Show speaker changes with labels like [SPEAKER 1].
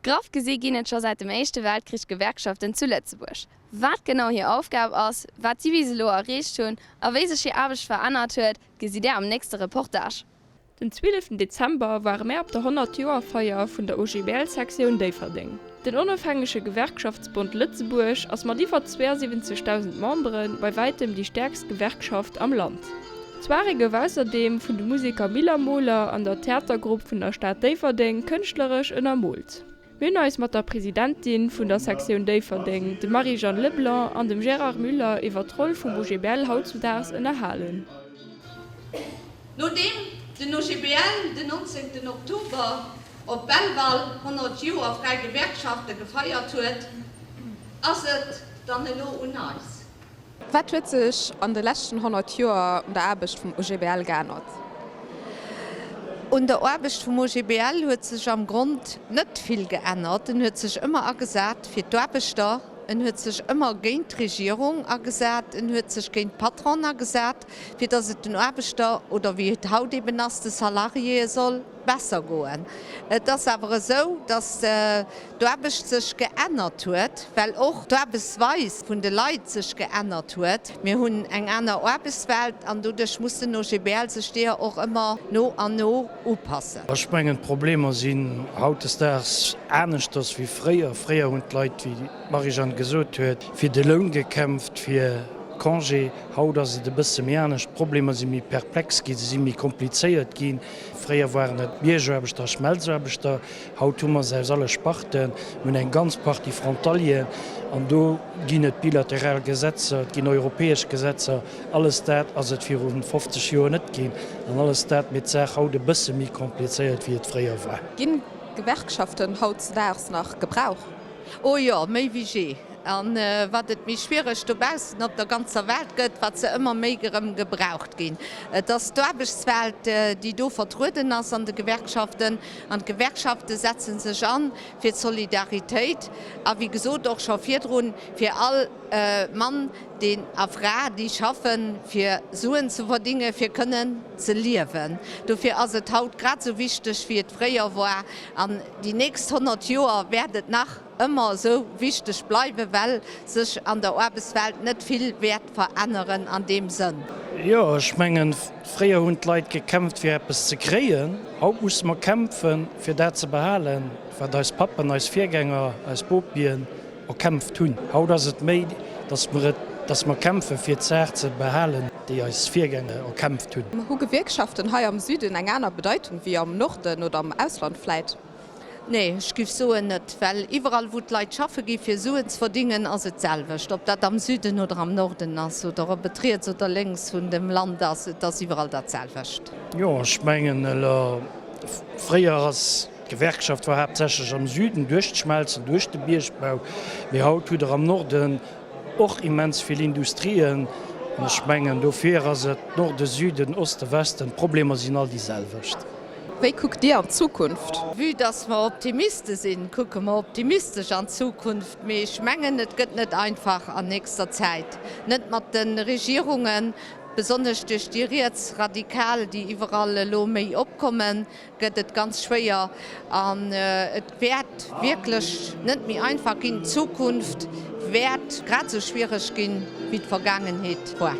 [SPEAKER 1] Graff gesi ginn et scho säit dem Éischte Weltkrich Gewerkschaften zu Lëtzebuerg. Wat genau hir Aufgab ass, wat si bis elo erreecht hunn a wéi sech hir Aarbecht verännert huet, gesitt Där am nächste Reportage.
[SPEAKER 2] Den 12 Dezember ware mär op der 100 Joer Feier vun der OGBL Sektioun Déifferdeng. Den onofhängege Gewerkschaftsbond Lëtzebuerg ass mat iwwer 72.000 Membere bei wäitem déi stäerkst Gewerkschaft am Land. D'Soirée gouf ausserdeem vun de Museker Miller Moler an der Theatergrupp vun der Stad Déifferdeng kënschtleresch ënnermoolt. Mir hunn eis mat der Presidentin vun der Sektioun Déifferdeng, dem Marie-Jeanne Leblanc an dem Gérard Müller iwwer d'Roll vum OGBL hautzudaags ënnerhalen.
[SPEAKER 3] Nodeem den OGBL den 19 Oktober op Belval 100 Joer fräi Gewerkschafte gefeiert huet, ass et dann elo un eis.
[SPEAKER 2] Wat huet sech an de leschten 100 Joer un der Aarbecht vum OGBL geännert?
[SPEAKER 3] Un der Aarbecht vum OGBL huet sech am Grond net vill geännert. En huet sech ëmmer agesat fir d'Aarbechter, en huet sech ëmmer géint d'Regierung agesat, en huet sech géint d'Patronen agesat, fir datt et den Aarbechter, oder wéi et haut eben ass, de Salariéë soll besser goen. Et ass awer esou, datt d'Aarbecht sech geännert huet, well och d'Aarbechtsweis vun de Leit sech geännert huet. Mir hunn eng aner Aarbechtswelt an doduerch muss den OGBL sech deeër och ëmmer no an no upassen.
[SPEAKER 4] Ech mengen, d'Problemer sinn hautdesdaags aneschters wéi fréier. Fréier hunn d'Leit, wéi d'Marie-Jeanne gesot huet, fir de Loun gekämpft, fir Congé. Haut ass et e bësse méi anescht. D'Problemer si méi perplex ginn, se si méi komplizéiert ginn. Fréier waren et Biergaarbechter a Schmelzaarbechter, haut hu mer se aus alle Sparten. Mir hunn eng ganz Partie Frontalieren an do ginn et bilateral Gesetzer, et ginn europäesch Gesetzer. Alles dat ass et viru 50 Joer net ginn an alles dat mécht d'Saach haut e bësse méi komplizéiert, wéi et fréier war.
[SPEAKER 2] Ginn Gewerkschaften hautzedaags nach gebraucht?
[SPEAKER 3] Oh jo, méi wéi jee. A wat et méi schwiereg dobaussen op der ganzer Welt gëtt, wat se ëmmer méi erëm gebraucht ginn. Et ass d'Aarbechtswelt, déi do vertrueden ass an de Gewerkschaften. An d'Gewerkschafte setze sech an fir d'Solidaritéit a wéi gesot och scho virdrun, fir all Mann deen a Fra, déi schaffen, fir Suen ze verdingen, fir kënnen ze liewen. Dofir ass et haut grad esou wichteg, wéi et fréier war. An déi nächst 100 Joer wäert et nach ëmmer esou wichteg bleiwen, well sech an der Aarbechtswelt net vill wäert veränneren an deem Sënn.
[SPEAKER 4] Jo, ech mengen, fréier hunn d'Leit gekämpft, fir eppes ze kréien. Haut musse mer kämpfen, fir dat ze behalen, wat eis Pappen, eis Virgänger, eis Bopien erkämpft hunn. Haut ass et méi, dass mer et, dass mer kämpfen, fir d'Saach ze behalen, déi eis Virgänger erkämpft hunn.
[SPEAKER 2] Hu Gewierkschaften hei am Süden eng aner Bedeitung wéi am Norden oder am Ausland vläit?
[SPEAKER 3] Nee, ech giff soen net, well iwwerall wou d'Leit schaffe gi fir Suen ze verdingen, ass et d'selwecht, ob dat am Süden oder am Norden ass oder ob et riets oder lénks vun dem Land ass, et ass iwwerall dat selwecht.
[SPEAKER 4] Jo, ech mengen elo, fréier ass d'Gewerkschaft war haaptsächlech am Süden duerch d'Schmelzen, duerch de Biergbau, mee haut hutt Der am Norden och immens vill Industrien an ech mengen dofir ass et Norden, Süden, Osten, Westen, d'Problemer sinn all déi selwecht.
[SPEAKER 2] Wéi kuckt Dir an d'Zukunft?
[SPEAKER 3] Vue dass mer Optimiste sinn, kucke mer optimistesch an d'Zukunft. Mee ech mengen, et gëtt net einfach an nächster Zäit, net mat de Regierungen, besonnesch duerch déi Rietsradikal, déi iwwerall elo méi opkommen, gëtt et ganz schwéier an et wäert wierklech net méi einfach ginn. D'Zukunft wäert grad esou schwiereg ginn, wéi d'Vergaangenheet war.